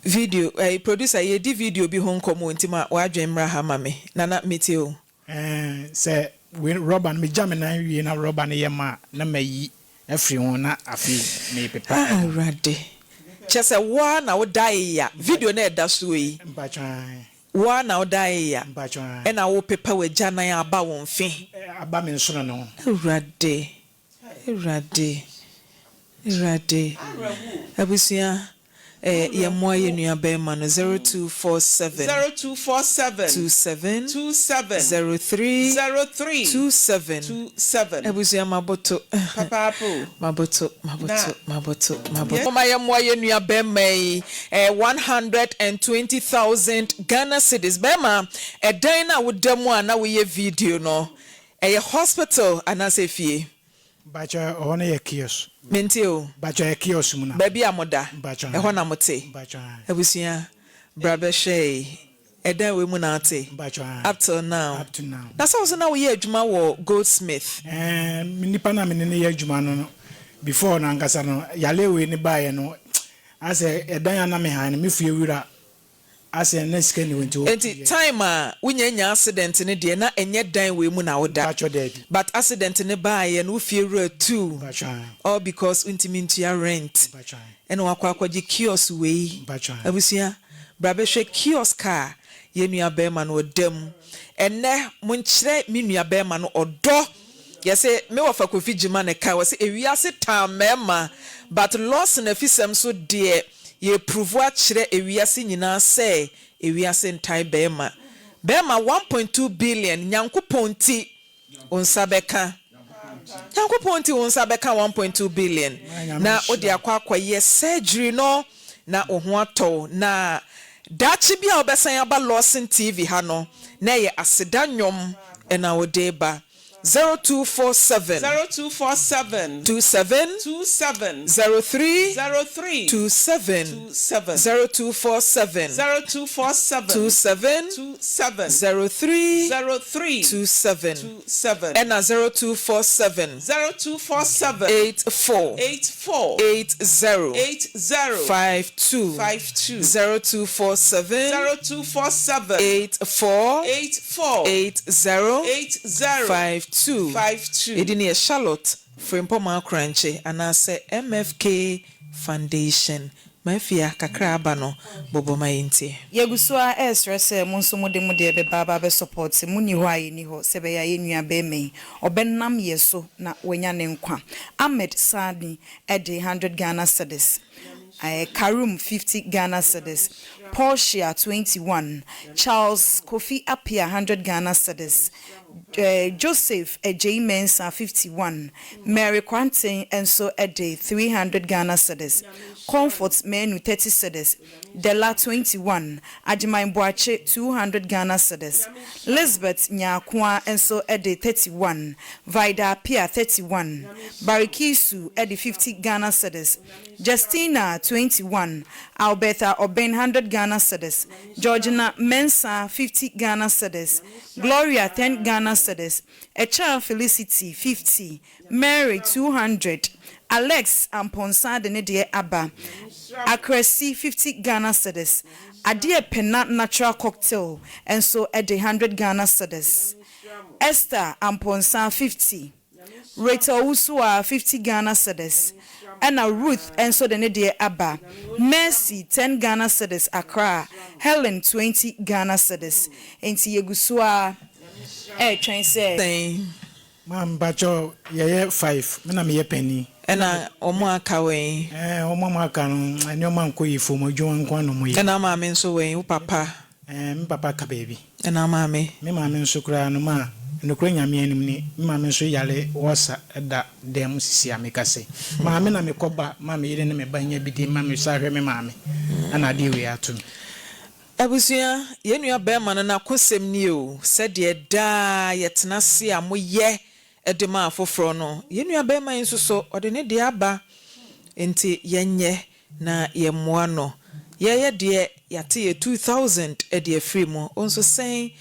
Video producer, yɛdi video bi ho nkɔmmɔ, nti ma wadwen mmra ha ma me. Nana, metie o. Sɛ wei rɔba no, megya me nan wie na rɔba no yɛ ma a, na mayi afiri ho na afei mepepa Ah, ɛho. Awurade, kyɛ sɛ woa na woda ya video no ɛda soɔ yi? Mpatwan. Woa na woda ya? Mpatwan. Ɛna wopepa w'agya nan aba wo mfe? Aba me nsono no ho. Awurade, Awurade, Awurade! Abusua, yɛmmoa yɛ nua bɛrima no. 0247. 0247. 27. 27. 03. 03. 27. 27. Abusua, maboto. Papapo. Maboto, maboto. Maboto, maboto. Yes. Moma yɛmmoa yɛ nua bɛrima yi, 120,000 Ghana cedis. Bɛrima, ɛdan no a woda mu a na woyɛ video no, ɛyɛ hospital anaasɛ fie? Mpakyɛ, ɛhɔ no yɛ kiosk. Mente o. Mpakyɛ, yɛ kiosk mu na. Baabi a moda? Mpakyɛ. Ɛhɔ na mote? Mpakyɛ. Abusua, bra bɛhwɛ yi. Ɛdan wei mu na ate? Mpakyɛ. Up till now? Up to now. Na sɛ wo so na woyɛ adwuma wɔ Goldsmith? Me nipa na me ne no yɛ adwuma no, before no ankasa no, yale wei ne baeɛ no, asɛ ɛdan a na me han no, me fie wura asɛ na sika ni hɔ nti. Nti time a wonya nya accident no deɛ, na ɛnyɛ dan wei mu na woda? Mpakyɛ, daabi. But accident ne baeɛ no, wo fie wura tu? Mpakyɛ. All because wontumi ntua rent? Mpakyɛ. Ɛna wakɔ akɔgye kiosk wei. Mpakyɛ. Abusua, bra bɛhwɛ kiosk a yɛn nua bɛrima no ɔda mu ɛnɛ. Monkyerɛ me nua bɛrima no ɔdɔ. Yɛsɛ me wɔfa Kofi Gyima ne ka wɔ sɛ ewiase taa mmarima, but Lawson afisɛm so deɛ, yɛprove akyerɛ ewiase nyinaa sɛ ewiase ntan bɛrima. Bɛrima, 1.2 billion, Nyankopɔn ti wo nsa bɛka. Nyankopɔn nti wo nsa bɛka 1.2 billion na wode akɔ akɔyɛ surgery no na wo ho atɔ, na daakye bi a wobɛsan aba Lawson TV ha no, na ɛyɛ aseda nnwom ɛna wode ba. 0247. 0247. 27. 27. 03. 03. 27. 27. 0247. 0247. 27. 27. 03. 03. 27. 27. Ɛna 0247. 0247. 84. 84. 80. 80. 52. 52. 0247. 0247. 84. 84. 80. 80. 52. 52. Ɛdi ne yɛ Charlotte Frimpɔma Akorankye anaasɛ MFK Foundation. Mafia kakra aba no bɔbɔ ma yɛntie. Yɛgu so a ɛresrɛ sɛ mo nso mode mo deɛ bɛba aba bɛsupport. Mo ni hɔ a yɛni hɔ sɛ bɛyɛ a yɛn nua bɛrima yi ɔbɛnam yɛ so na wanya ne nkwa. Ahmed Sani ɛde 100 Ghana cedis, Karum 50 Ghana cedis, Portia 21, Charles Kofi Apia 100 Ghana cedis, Joseph Ejei Mensah 51, Mary Kwanten nso ɛde 300 Ghana cedis, Comfort Menu 30 cedis, Dela 21, Ajiman Boache 200 Ghana cedis, Lisbeth Nyakoa nso ɛde 31, Vida Apia 31, Barikisu ɛde 50 Ghana cedis. Justina, 21, Albertha Obeng, 100 Ghana cedis, Georgina Mensah, 50 Ghana cedis, Gloria, 10 Ghana cedis, Echar Felicity, 50, Mary, 200, Alex Amponsah de ne deɛ aba, Akrasi, 50 Ghana cedis, Adeɛ Pena Natural Cocktail nso de 100 Ghana cedis, Esther Amponsah, 50. Rita Owusuaa, 50 Ghana cedis, ɛna Ruth nso de ne deɛ aba, Mercy, 10 Ghana cedis, Accra, Helen, 20 Ghana cedis. Enti yɛgu so ara retwɛn sɛ. Sɛn? Ma mpakyɛw yɛyɛ five me na meyɛ panin. Ɛna wɔn a aka wɛn? Ɛɛ wɔn a aka no nneɛma nkɔ yie fam adwuma nko ara na wɔyɛ. Ɛna wo maame nso wɛn? Wo papa? Ɛɛ me papa ka baabi. Ɛna wo maame? Me maame nso koraa no ma nokorɛ Nyame anim ni me maame nso yare ulcer da dan mu sisi a meka sei. Maame na mekɔ ba ma me yere ne me ba nya bi di ma me san hwɛ me maame ɛna adeɛ wei ato me. Abusua, yɛn nua barima no n'akosɛm nie o, sɛdeɛ daa yɛtena ase a moyɛ de ma afoforɔ no, yɛn nua barima yi nso so ɔde ne deɛ aba, enti yɛnyɛ na yɛmmoa no. Yɛyɛ deɛ yɛate yɛ 2000 de afiri mu, wo nso sɛn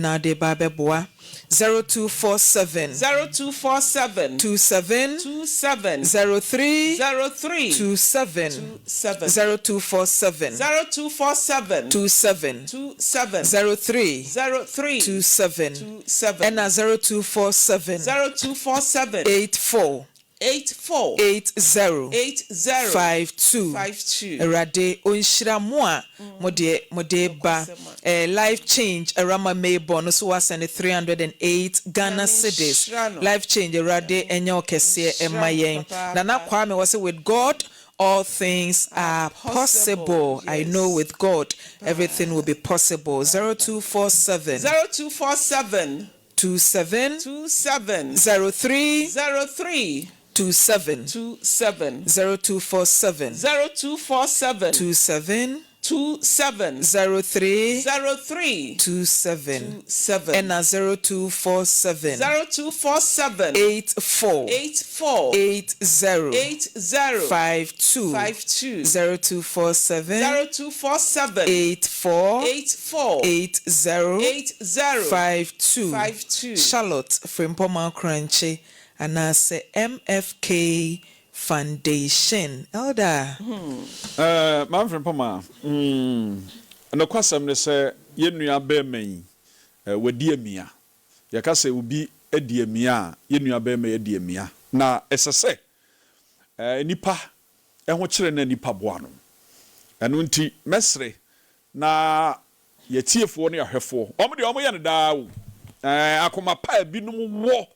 na wode reba abɛboa? 0247. 0247. 27. 27. 03. 03. 27. 27. 0247. 0247. 27. 27. 03. 03. 27. 27. Ɛna 0247. 0247. 84. 84. 80. 80. 52. 52. Awurade ɔnhyira mo a mo deɛ mode ba. Eh, life change Awurama Maybon no so wasɛne 308 Ghana Nyame cedis. nhyira no. Life change Awurade ɛnyɛ ɔkɛseɛ Nhyira ɛma no yɛn. papaapa. Nana Kwame wɔse with God all things are Are possible. possible. I know Yes. with God everything will be possible. 0247 0247. 27 27. 03 03. 27 27. 0247 0247. 27 27. 03 03. 27 27. ɛna 0247 0247. 84 84. 80 80. 52 52. 0247 0247. 84 84. 80 80. 52 52. Charlotte Frimpong Krankye anaasɛ MFK Foundation Elder. Eh, Maame Frimpong, mm, nokwasɛm ne sɛ yɛn nua barima yi, eh, wadi amia. Yɛka sɛ obi adi amia a, yɛn nua barima yi adi amia. Na ɛsɛ sɛ, eh, nnipa ho kyere na nnipa boa no. Ɛno nti, mɛsrɛ na yɛatiefoɔ ne ahwɛfoɔ, wɔn deɛ wɔyɛ no daa o, eh, akoma pa a ebinom wɔ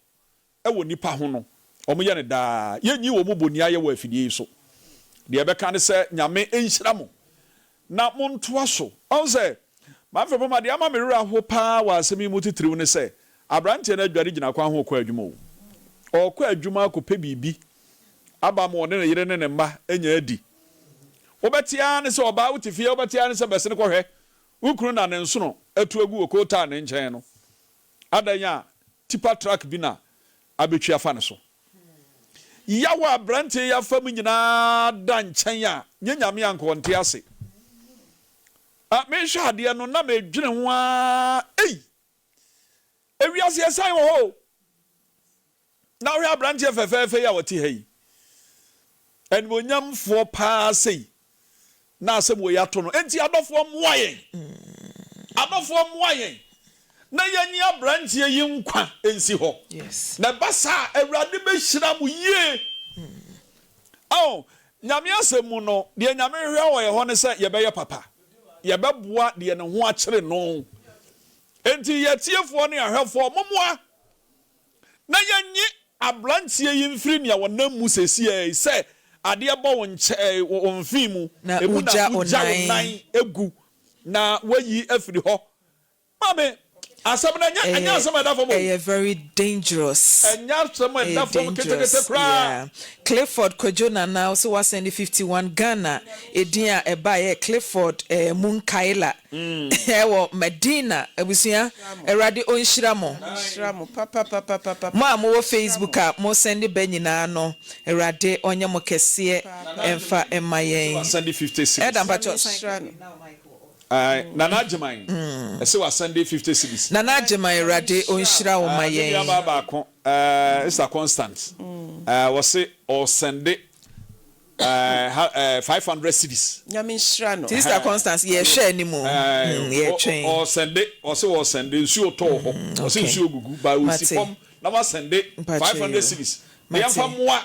wɔ nnipa ho no, wɔyɛ no daa. Yɛnyi wɔn boniayɛ wɔ afidie yi so. Deɛ yɛbɛka ne sɛ, Nyame nhyira mo na montoa so. Wahu sɛ, Manfred Poma, deɛ ama me werɛ aho pa ara wɔ asɛm yi mu titiriw ne sɛ, aberanteɛ no adware gyina kwan ho rekɔ adwuma o. Ɔrekɔ adwuma akɔpɛ biribi aba ma ɔne ne yere ne ne mma anya adi. Wobɛte ara ne sɛ ɔbaa, wote fie a, wobɛte ara ne sɛ bɛsene kɔhwɛ wo kunu na ne nsono atu agu wɔ kootaa ne nkyɛn no. Adɛn a tipa truck bi na abɛtwi afa ne so? Yaw a aberanteɛ yi afa mu nyinaa da nkyɛn a, nyɛ Nyame a anka ɔnte ase. Ah, mehwɛ adeɛ no na medwene ho ara, ei! Ewiase asiane wɔ hɔ o! Na wohwɛ aberanteɛ fɛfɛɛfɛ yi a ɔte ha yi, animuonyamfoɔ paa sei, na asɛm wei ato no. Enti adɔfoɔ mmoa yɛn, adɔfoɔ mmoa yɛn na yɛnyi aberanteɛ yi nkwa nsi hɔ. Na ɛba saa a, Awurade bɛhyira mo yie. Ao, Nyame asɛm mu no, deɛ Nyame hwehwɛ wɔ yɛn hɔ ne sɛ yɛbɛyɛ papa, yɛbɛboa deɛ ne ho akyere no. Enti yɛatiefoɔ ne ahwɛfoɔ, mommoa Na yɛnnye aberanteɛ yi mfiri nea ɔnam mu seesei yi, sɛ adeɛ bɔ wo nkyɛ, wo mfe mu, Na emu na wogya wo wogya wo nan. nan gu, na woayi afiri hɔ. Maame, Asɛm no ɛnyɛ ɛnyɛ Ɛyɛ asɛm a ɛda fam o. ɛyɛ very dangerous. Ɛnyɛ asɛm a Ɛyɛ ɛda fam ketekete dangerous koraa. yeah. Clifford Kwadwo Nana wo se woasɛnde 51 Ghana edin a ɛbaeɛ yɛ Clifford eh, Munkaila ɛwɔ Madina abusua Awurade ɔnhyira mo. Nhyira mo papapapapapa. Mo a mowɔ Facebook a mo sɛnde ba nyinaa no Awurade ɔnyɛ mo kɛseɛ ɛmfa mma Ɛsɛ yɛn. wasɛnde 50 Elder cedis. mpakyɛw Nyame san nhyira no. Ae, Nana Agyeman, ɛsɛ wasɛnde 50 cedis. Nana Agyeman Awurade ɔnhyira wo ma Ae, me yɛn. nuabaa baako, eh, Esther Constant, eh, wɔse ɔresɛnde eh, ha, eh, 500 cedis. Nyame nhyira no. Sister Constance yɛhwɛ anim o, Ae, mm, ɔ, ɔ, yɛtwɛn. ɔresɛnde, ɔse ɔresɛnde, nsuo tɔ wɔ hɔ, ɔse Okay. nsuo gugu, but ɔsi Mate. fam na wasɛnde Mpakyɛ 500 yo. cedis. Na Mate. yɛmfa mmoa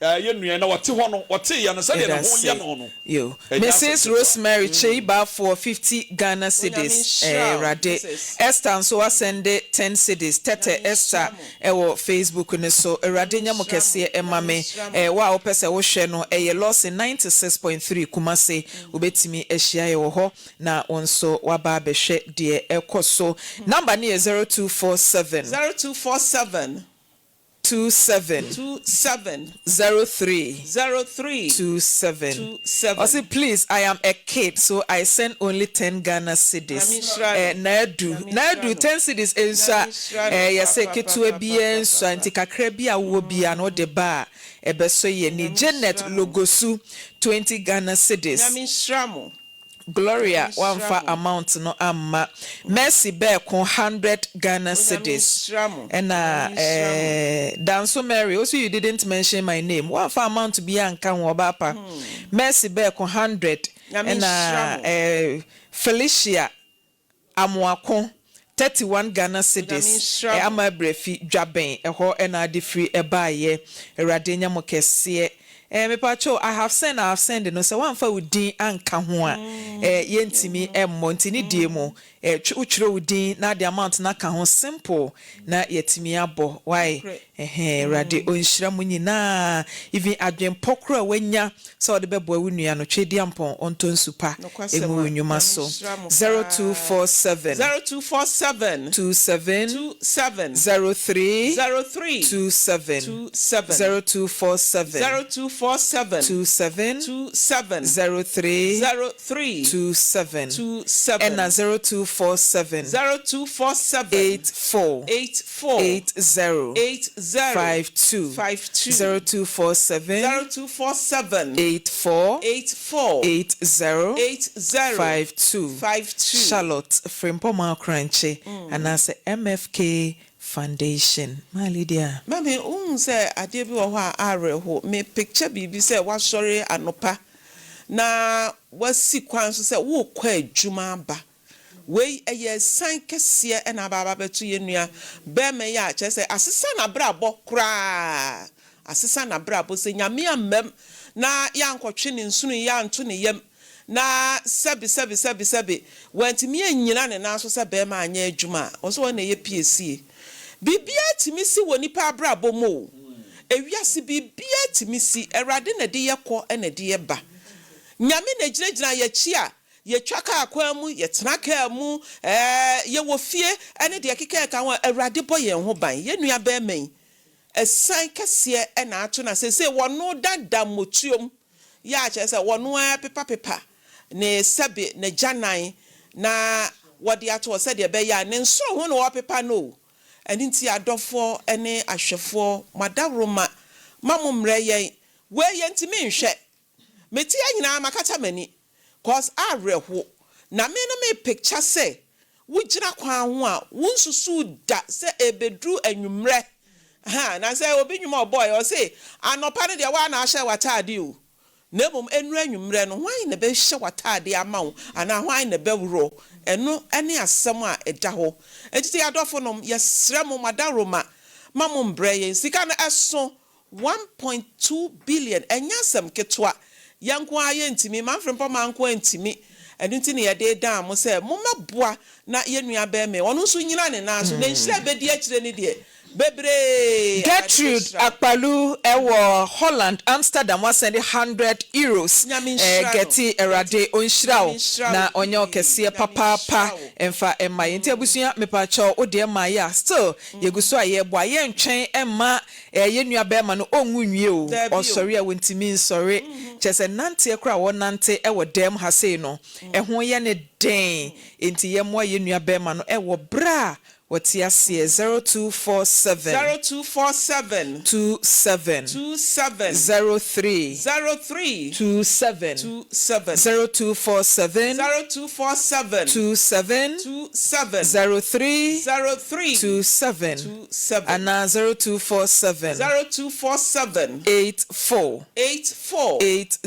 eh, yɛn nua yi, na ɔte hɔ no, ɔteeɛ no, sɛdeɛ ne Yɛda ho yɛ ase. no no, Yo. ɛnyɛ asɛm Mrs. ketewa. Rosemary Kyei Baffour 50 Ghana Onyame cedis. Eh, nhyira wo, Awurade. Mrs. Esther nso asɛnde 10 cedis. Tɛtɛ Nyame Esther nhyira mo. ɛwɔ Facebook no so. Awurade Nyame nyɛ mo nhyira mo. kɛseɛ ɛma Nyame me. nhyira mo. Eh, wo a wopɛ sɛ wohwɛ no, ɛyɛ Lawson 96.3 Kumasi. Wobɛtumi ahyia yɛ wɔ hɔ na wo nso woaba abɛhwɛ deɛ ɛkɔ so. Number no yɛ 0247 0247 27 27 03 03 27. 27. Ɔse please I am a kid so I send only 10 Ghana cedis. Nyame nhyira no. Eh, Naadu, Nyame Naadu nhyira no. 10 cedis nsua. Nyame nhyira no. Eh, yɛsɛ Pa, pa, ketewa pa, pa, biara pa, nsua pa, nti kakra bi a wowɔ biara no wode ba a ɛbɛsɔ yɛn ani. Nyame Janet nhyira mo. Logosu 20 Ghana cedis. Nyame nhyira mo. Gloria Nyame nhyira wamfa mo. amount no amma. Mercy Bɛɛko 100 Ghana Onyame cedis. nhyira mo. Ɛna Nyame nhyira mo. eh, Danso Mary also you didn't mention my name. Wamfa amount bi anka ho ɔbaa pa. Mercy Bɛɛko 100. Nyame nhyira Ɛna mo. eh, Felicia Amoako 31 Ghana cedis. nhyira Eh, mo. ama abrɛfi dwabɛn ɛhɔ ɛna ade firi ɛbaayɛ. Awurade nyɛ mo kɛseɛ. Eh, mepakyɛw I have sent I have sent no sɛ woamfa wo din anka ho a eh, yɛntumi ɛmmɔ nti ne die mu eh, wotwerɛ wo din na de amount no aka ho simple na yɛtumi abɔ why Nokorɛ. ɛhɛn Awurade ɔnhyira mo nyinaa even adwempɔ koro a wanya sɛ ɔde bɛboa wo nua no Twediampɔn ɔntɔ nsu pa Nokwasɛm ɛngu wo a, nnwuma Nyame so nhyira mo paa. 0247 0247 27 27 03 03 27 27 0247 0247 27 27 03 03 27 27 ɛna 0247 0247 84 84 80 80 52 52 0247 0247 84 84 80 80 52 52 Charlotte Frimpong Akrankye anaasɛ MFK Foundation maa Lydia. Mami, wohu sɛ adeɛ bi wɔ hɔ a awerɛho. Me picture biribi sɛ woasɔre anɔpa na woasi kwan so sɛ worekɔ adwuma aba. Wei ɛyɛ ɛsan kɛseɛ ɛna aba aba bɛto yɛn nua bɛrima yi a kyerɛ sɛ asesa n'abrabɔ koraa. Asesa n'abrabɔ sɛ Nyame ammam na yɛankɔtwe ne nsono yi anto ne yam na sɛbi sɛbi sɛbi sɛbi wantumi anyina ne nan so sɛ bɛrima anyɛ adwuma a ɔsɛ wɔn na ɛyɛ piesie. Biribiara tumi si wɔ nipa abrabɔ mu o. Ewiase biribiara tumi si. Awurade na ɛde yɛ kɔ ɛna ɛde yɛ ba. Nyame na gyinagyina yɛkyi a yɛtwa kaa kwan mu, yɛtena kaa mu, ɛɛ yɛwɔ fie ɛne deɛ keka ɛka ho a Awurade bɔ yɛn ho ban. Yɛn nua bɛrima yi ɛsan kɛseɛ ɛna ato na sese wɔno dada motuom yɛ akyerɛ sɛ wɔno ara pepapepa ne sɛbe ne gyanan na wɔde ato hɔ sɛdeɛ ɛbɛyɛ a ne nsono ho na wɔpepa no o. Ɛno nti adɔfoɔ ne ahwɛfoɔ mo adaworoma ma mo mmerɛ yɛn wei yɛntumi nhwɛ. Mete ya nyinaa makata m'ani cause awerɛho na me no me picture sɛ wogyina kwan ho a wonsusu da sɛ ebeduru anwummerɛ ha na sɛ obi nnwuma ɔbɔɔ ɔse anɔpa no deɛ waa na ahyɛ w'ataade o na mmom enuru anwummerɛ no hwan na bɛhyɛ w'ataade ama wo anaa hwan na bɛworɔ ɛno ɛne asɛm a ɛda hɔ enti sɛ yɛadɔfo nom yɛsrɛ mo madaworoma ma mo mbrɛ yɛn sika no ɛso 1.2 billion ɛnyɛ asɛm ketewa yɛn nko ara yɛntumi Manfred Mpɔma nko ara ntumi ɛno nti na yɛde dan mo sɛ mommɛboa na yɛn nua bɛrima ɔno nso nyina ne nan so na nhyira bɛdi akyire ne deɛ Bebree! Awurade Gertrude bɛhyira wo. Akpalu wɔ Holland, Amsterdam wasɛnde hundred Euros. Nyame nhyira no. Gertie, Awurade ɔnhyira Nyame wo nhyira na wo ɔnyɛ wo pii. kɛseɛ Nyame papaapa nhyira wo. mfa mma yɛn. Nti abusua mepakyɛw wo deɛ ma yɛ a still yɛgu so a yɛreboa. Yɛntwɛn mma yɛn nua barima no ɔnwu nwie o. Daabi o. Ɔsɔre a ɔntumi nsɔre. Kyerɛ sɛ nanteɛ koraa a ɔnante wɔ dɛm ha sei no ɛho yɛ no den. Enti yɛmmoa yɛn nua barima no wɔ berɛ a Wɔte aseɛ, 0247. 0247. 27. 27. 03. 03. 27. 27. 0247. 0247. 27. 27. 03. 03. 27. 27. Anaa 0247. 0247. 84. 84. 80.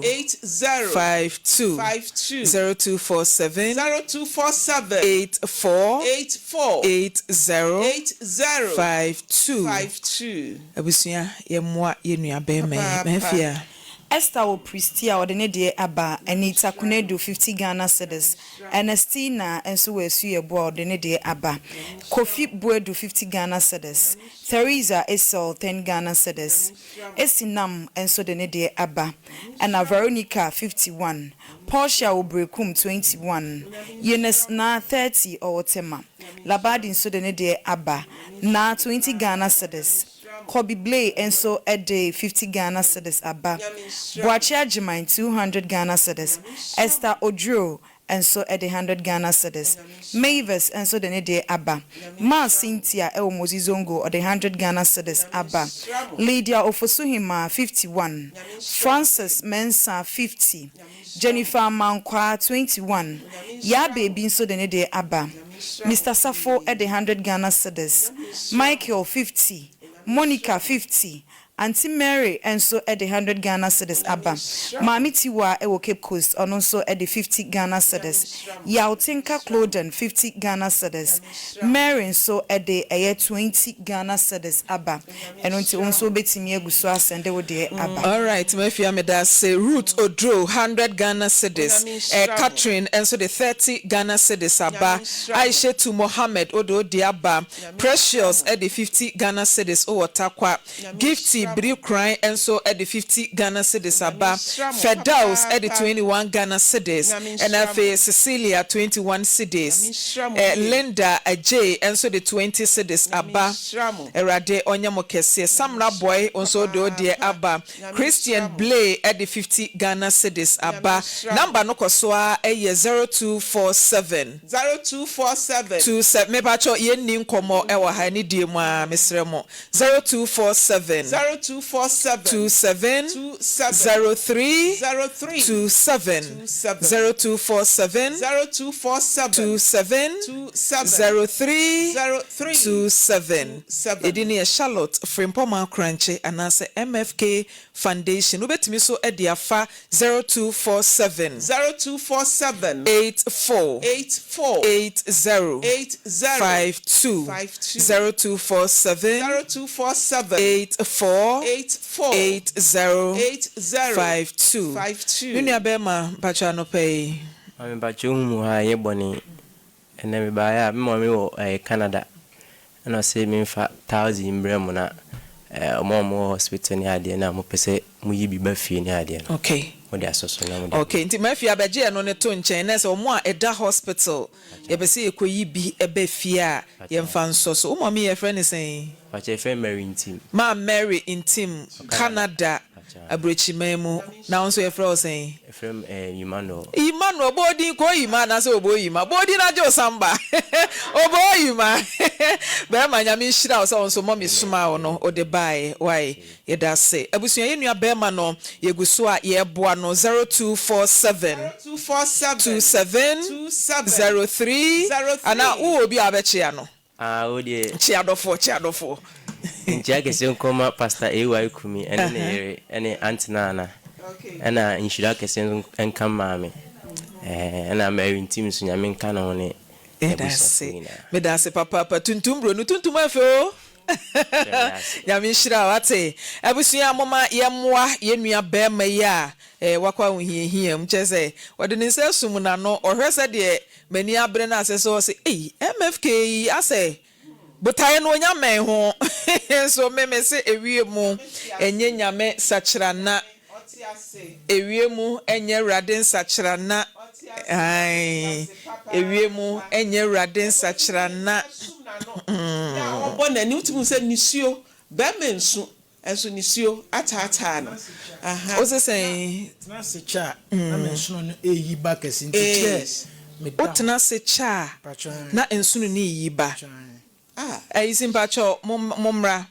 80. 52. 52. 0247. 0247. 84. 84. 80. 80. 52. 52. Abusua, yɛmmoa yɛn nua barima yi. Papaapa. Mafia. Esther wɔ Prestea a ɔde ne deɛ aba, Anita Konadu 50 Ghana cedis, Ernestina nso wɔ Asuabu a ɔde ne deɛ aba, Kofi Boadu 50 Ghana cedis, Theresa Essel 10 Ghana cedis, Esinam nso de ne deɛ aba, ɛna Veronica 51, Portia wɔ Berekum 21, Eunice Naa 30 ɔwɔ Tema, Labadi nso de ne deɛ aba, Naa 20 Ghana cedis, Kobe Blay nso de 50 Ghana cedis aba, Boakye Agyeman 200 Ghana cedis, Esther Oduro nso de 100 Ghana cedis, Mavis nso de ne deɛ aba, Maa Cynthia wɔ Mosi Zongo ɔde 100 Ghana cedis aba, Lydia Ofosuhemaa 51, Francis Mensah 50, Jennifer Amankwaa 21, Yaa Baby nso de ne deɛ aba, Mister Safo de 100 Ghana cedis, Michael 50, Monica 50, Aunty Mary nso de 100 Ghana cedis aba, Maame Tiwa wɔ Cape Coast ɔno nso de 50 Ghana cedis, Yaw Tinka Cloden 50 Ghana cedis, Mary nso de ɛyɛ 20 Ghana cedis aba. Ɛno nti wo nso wobɛtumi agu so asɛnde wo deɛ aba. Alright Mafia medase Ruth Oduro hundred Ghana cedis eh Catherine nso de thirty Ghana cedis aba Aishetu Mohammed wode wo deɛ aba Precious de 50 Ghana cedis wɔ Tarkwa, Gifty Biri Koran nso de 50 Ghana cedis aba, Firdaus de 21 Ghana cedis, ɛna afei Cecilia 21 cedis, Linda Adjei nso de 20 cedis aba. Awurade ɔnyɛ mo kɛseɛ. Samra Boy wo nso wode wo deɛ aba. Christian Blay de 50 Ghana cedis aba. Number no kɔ so ara yɛ 0247. 0247. 27 mepakyɛw yɛn nni nkɔmmɔ wɔ ha ɛne die mu ara mesrɛ mo 0247. 0247. 27. 27. 03. 03. 27. 27. 0247. 0247. 27. 27. 03. 03. 27. 27. Edin no yɛ Charlotte Frimpong Akorankye anaasɛ MFK Foundation. Wobɛtumi nso de afa 0247. 0247. 84. 84. 80. 80. 52. 52. 0247. 0247. 84. 84. 80. 80. 52. 52. Me nua bɛɛma mpakyɛ anɔpa yi. Maame mpakyɛ wohu mu ha ɛnyɛ bɔne ɛnɛ mebaeɛ a me maame wɔ ɛɛ Canada Ɛna ɔse menfa thousand mbrɛ mo na ɔmo a ɔmo wɔ hospital ne adeɛ no a mopɛ sɛ moyi bi ba fie ne adeɛ no Okay. mode asɔ so na mode aba. Okay, nti Murphy abɛgye ɛno no to nkyɛn na sɛ ɔmo a ɛda hospital yɛpɛ sɛ yɛkɔyi bi ba fie a yɛmfa nsɔ so. Wo mummy yɛfrɛ no sɛn? Pakyɛ yɛfrɛ no Mary Ntim. Maa Mary Ntim, Canada. Aburokyiman mu. Na wo nso yɛfrɛ wo sɛn? Yɛfrɛ me eh, Emmanuel. Emmanuel, bɔ odin, kɔ Oyima anaasɛ Obo Oyima? Bɔ odin na gye wo samba. Obo Oyima. Bɛrima, Nyame nhyira wo sɛ wo nso mummy somaa wo no wode baeɛ. Wai, yɛda ase. Abusua, yɛn nua bɛrima no, yɛgu so a yɛreboa no, 0247 27 03, anaa wowɔ obi a wobɛkyea no? Ah, wo deɛ. Kyea dɔfoɔ, kyea dɔfoɔ. Nkyia kɛseɛ nkɔ ma Pastor AY Kumi ɛne ne yere ɛne Aunt Nana ɛna nhyira kɛseɛ nso nka maame ɛɛ ɛna Mary Ntim nso Nyame nka ne ho ne n'abusuafoɔ nyinaa. Meda ase papaapa tuntum bro no tuntum ɛfɛ o Nyame nhyira wo ate abusua moma yɛmmoa yɛn nua bɛɛma yi a wakɔ ahohiahia mu kyerɛ sɛ ɔde ne nsa asum n'ano ɔhwɛ sɛdeɛ m'ani abere no asɛ sɛ ɔse ei MFK yi asɛ. Botaeɛ no onya mmɛn ho nso me me se ewie mu ɛnyɛ Nyame sakyera Ewie mu ɛnyɛ Awurade nsakyera na ae Ewie mu ɛnyɛ Awurade nsakyera na mm. Yɛ a ɔbɔ n'ani wotumi hu sɛ nisuo, bɛrima nsu nso nisuo ataataa no aha. Wose sɛn? Tena ase kyɛ a na me nsono no reyi ba kɛse nti kyɛ meda hɔ. Wotena ase kyɛ a na nsono no reyi ba. Ah. Ayi si mpakyɛw mo mo mmra.